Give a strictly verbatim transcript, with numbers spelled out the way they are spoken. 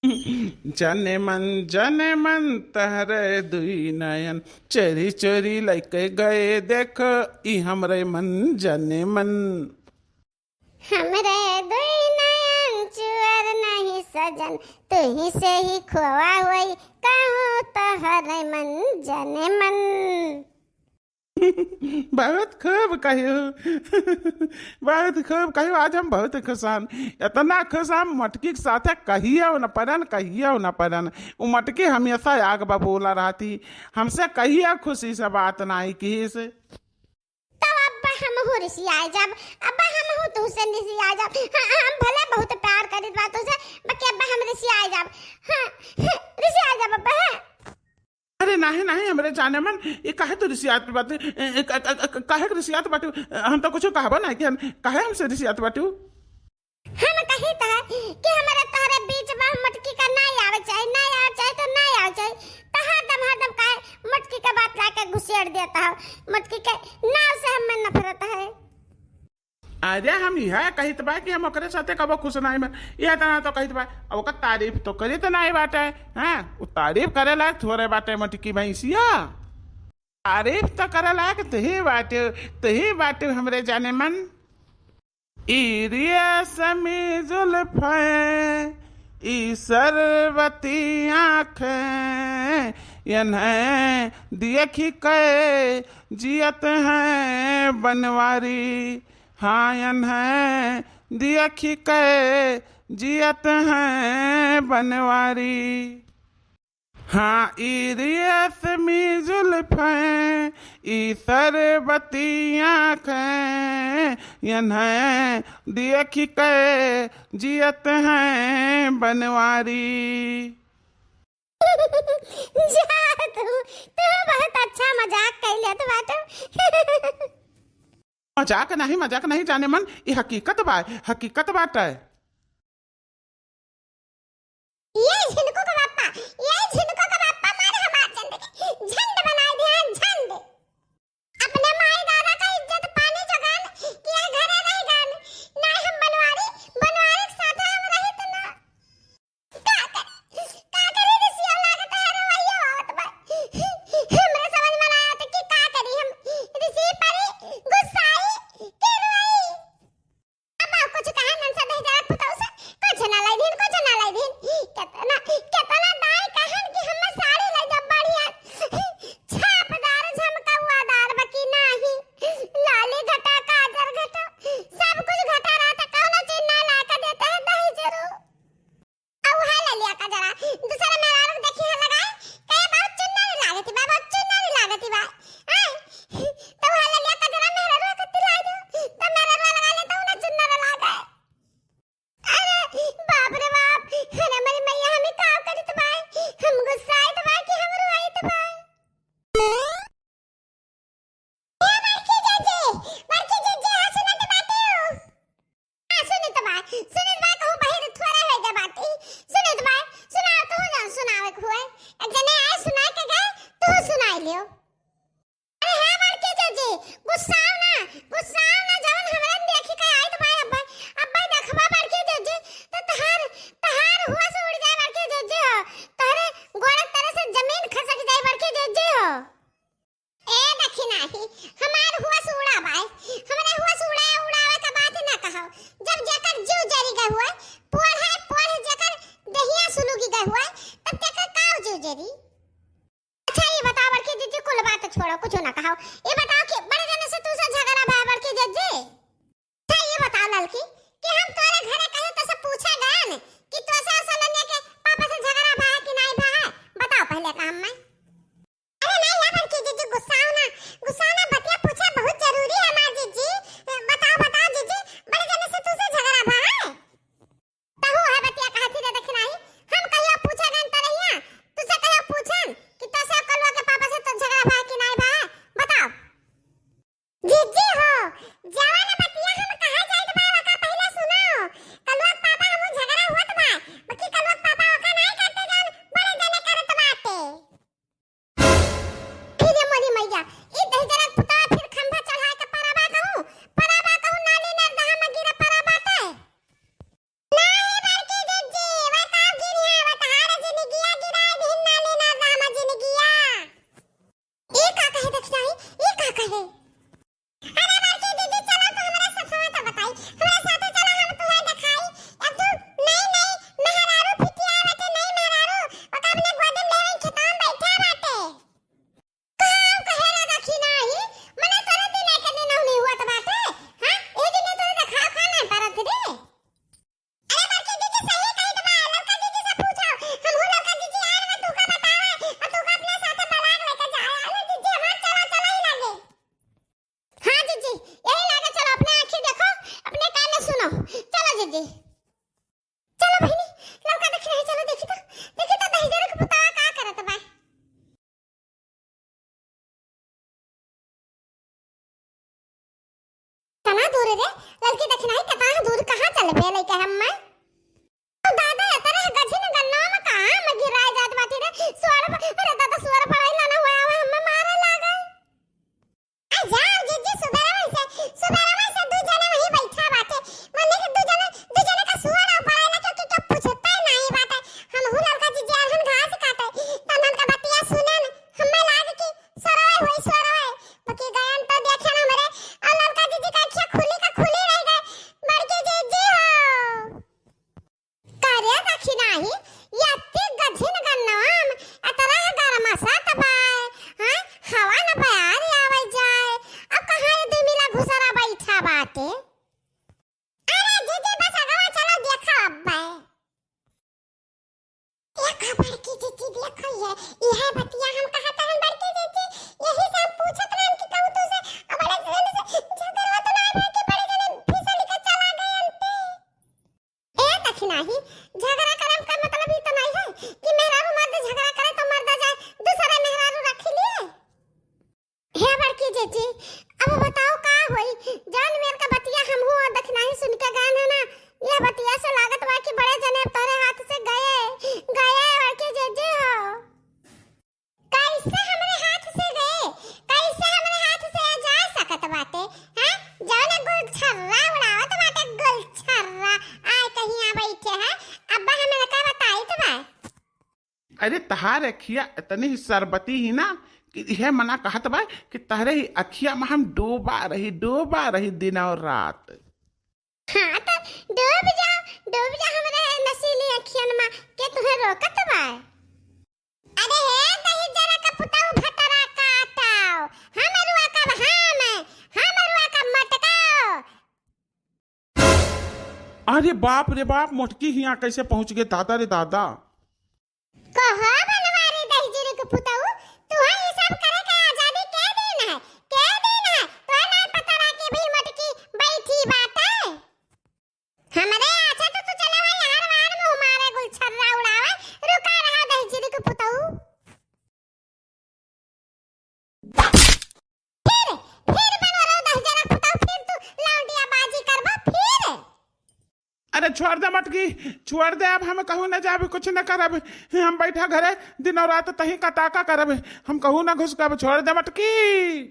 जने मन, जने मन, तहरे दुई नयन, चोरी चोरी लइके गए, देख, ई हमरे मन, जने मन। हमरे दुई नयन चुअर नहीं सजन, तुही से ही खोवा होई, कहूँ तोहरे मन, जने मन। बहुत खूब कहियो। बहुत खूब कहियो। आज हम बहुत खुश हन, इतना खुश हम मटकी के साथे कहियो न परन, कहियो न परन। उ मटकी हमेशा आग बबूला रहती, हमसे कहियो खुशी से बात नाई किहिस। तब अब्बा हमहू रिसियाए जाब, अब्बा हमहू तुहसे रिसियाए जाब। हाँ, हम भले बहुत प्यार करित बा तुहसे, बाकी अब्बा हम रिसियाए जाब। हाँ, हाँ, रिसियाए जाब अब्बा, हाँ। अरे नाहीं, नाहीं, हमरे जाने मन, ई काहे तू रिसियात बाटे? ए, ए, का-, का-, का-, काहे के रिसियात बाटे? हम तो कुछ कहबो नाहीं कि हम, काहे हमसे रिसियात बाटे? हम कही त है कि हमरे तोहरे बीच में मटकी का ना आवे चाहे, ना आवे चाहे तो ना आवे चाहे। तो हरदम, हरदम काहे मटकी के बात लाके घुसेड़ देता हो? मटकी के नाव से हमें नफरत है। अरे हम यह कहित बा कि हम ओकरे साथे कबो खुश नाई बा, यह तना तो कहित बा, अब ओकर तारीफ तो करित नाई बाटे, हैं? उ तारीफ करे लायक थोड़े बाटे मटकी भैंसिया, तारीफ तो करे लायक तुही बाटे, तुही बाटे हमरे जाने मन। ई रेशमी जुल्फे, ई शरबती आँखें, इन्हें देखि के जियत हैं बनवारी। हाँ, इन्हें देखि के जियत हैं बनवारी। हाँ, ई रेशमी जुल्फें, ई शरबती आँखें, इन्हें देखि के जियत हैं बनवारी। जा तू, तू बहुत अच्छा मजाक कइ लेत बाटू। मजाक नहीं, मजाक नहीं जाने मन, ई हकीकत बा, हकीकत बाटे। ये झिनको का बापा, ये झिनको का बापा मारे हमार जिंदगी झंड बनाए दिया, झंड। अपने माई दादा का इज्जत पानी जोगान कि ये घरे रह गन, ना हम बनवारी, बनवारी के साथ हम रहित ना। का करी, का करी ऋषि, अब लागत है रवैया होत बा। हमरा समझ में ना आवत कि का करी हम, ऋषि परी, गुस्साई, कि रोई। अब कुछ कहा नन से दहेजरा पुतौ से, कुछ ना लाई दीन, कुछ ना लाई दीन। केतना, केतना दाई कहन कि हमें साड़ी लाई दे बढ़िया, छापदार, झमकौआदार, बाकी नाही। लाली घटा, काजर घटा, सब कुछ घटा रहा था, कौनो चीज ना ला के देते हैं दहेजरू। अब उहे ले लिया कजरा, दूसरा मेहरारू के देखी है लगाए, कहे, "बहुत चुन्नरी लागती बा, बहुत चुन्नरी लागती बा।" आय, तो उहे ले लिया कजरा, मेहरारू के तिलाई दो, तो मेहरारू लगा ले, तो उन्हें चुन्नर लागे। अरे बाप रे बाप, अरे हमारी मैया, हमें का करित बा, हम गुस्साइत बा कि हम रोइत बा? ए बड़की जीजी, बड़की जीजी, हाँ सुनत बाटू? हाँ सुनत बा, सुनत बा, कहूँ बहिर थोड़े होइ गए बाटी। सुनत बा, सुनाओ तू जौन सुनावे के हुए। एक जने आए सुनाए के गए, तू सुनाई लियो। अरे हाँ बड़की जीजी, गुस्साओ ना, गुस्साओ ना, जवन हमरन देखी के आइत बा अब्बे, अब्बे देखबा बड़की जीजी, तो तहार, तहार होश उड़ जाए बड़की जीजी हो, तोहरे गोड़ तले से जमीन खसक जाए बड़की जीजी हो। ए दखिनाही, हमार होश उड़ा बाय, हमरे होश उड़ा उड़ावे का बात ना कहो। जब जेकर जीव जरी गए हुए, पोढ़े पोढ़े जेकर देहिया सुलुगी गए हुए, तब तेकर का जीव जरी? अच्छा ये बताओ बड़की जीजी, कुल बात छोड़ो, कुछ ना कहो। ये बताओ कि बड़े जने से तू से झगड़ा भा बड़की जीजी? अच्छा, ये बताओ ललकी कि हम तोरे घरे कहीं तो से पूछे गए न कि तोसे और सलोनिया के पापा से झगड़ा भा है कि नहीं भा है? बताओ पहले काम में। अरे नहीं यार बड़की जीजी, गुस्साओ ना, गुस्साओ ना, बतिया पूछे बहुत जरूरी है हमार जीजी। बताओ, बताओ जीजी, बड़े जने से तू से झगड़ा भा है? तहू है बतिया कहती रे दखिनाही, हम कहियो पूछे गए तो रहिया, तुसे कहियो पूछन कि तोसे कलुआ के पापा से तो झगड़ा भा है कि नहीं भा है? बताओ। जीजी हो, जवन बतिया हम कहा जाइत बा, ओका पहिले सुनो। कलुआ के पापा हमहू झगड़ा होत बड़की जीजी देखो ये, इहे बतिया हम कहत हन बड़की जीजी, यही से हम पूछत रहन कि कहूँ तू से, अब बड़े जने से झगड़वा तो ना भय कि बड़े जने फिसल के चला गए अंते। ए दखिनाही, झगड़ा करम का मतलब ई तो नहीं है कि मेहरारू मर्द झगड़ा करे तो मर्द जाए दूसरे मेहरारू रख लिए। हे बड़की जीजी, अब बताओ का होई? जान मेर का बतिया हमहू और दखिनाही सुन के गए है ना, यह बतिया से लागत बा कि बड़े जने अब तोहरे हाथ से गए, गए बड़की जीजी हो। कैसे हमरे हाथ से गए? कैसे हमरे हाथ से जा सकत बाटे? हैं? जौन गुलछर्रा उड़ावत बाटे, गुलछर्रा, आय कहीं आ बैठे हैं, अब्बा हमें का बताई तो बा। अरे तहार अखिया इतनी ही शरबती ही ना कि यह मना कहत बा कि तहरे ही अखिया में हम डूबा रही, डूबा रही दिन और रात। हाँ तो डूब जा, डूब जा हमरे नशीली अखियन में, के तुहे रोकत बा? अरे हे दहिजरा का पुतऊ भतरा काटाओ, हम रुआ कब हम, हम रुआ कब मटकाओ। अरे बाप रे बाप, मोटकी हियाँ कैसे पहुँच गए दादा रे दादा। कहो बनवारी दहिजरी के पुतऊ, तुहे ई सब करे के आजादी के दिन है, के दिन है? तोहे ना पता रहा कि भी मोटकी बैठी बाटे। हमरे अच्छा तो तू चला भाई, यार वार मुँह मारे गुलछर्रा उड़ावे, रुका रहा दहिजरी के पुतऊ। फिर, फिर बनवारो दहिजरा पुतऊ, फिर तू लौंडिया बाजी करबा, फिर। अरे छोड़ दे मटकी, छोड़ दे, अब हम कहूँ न जाबे, कुछ न करब। हम बैठा घरे दिन और रात तही का ताका करब, हम कहूँ न घुसकब, छोड़ दे मटकी।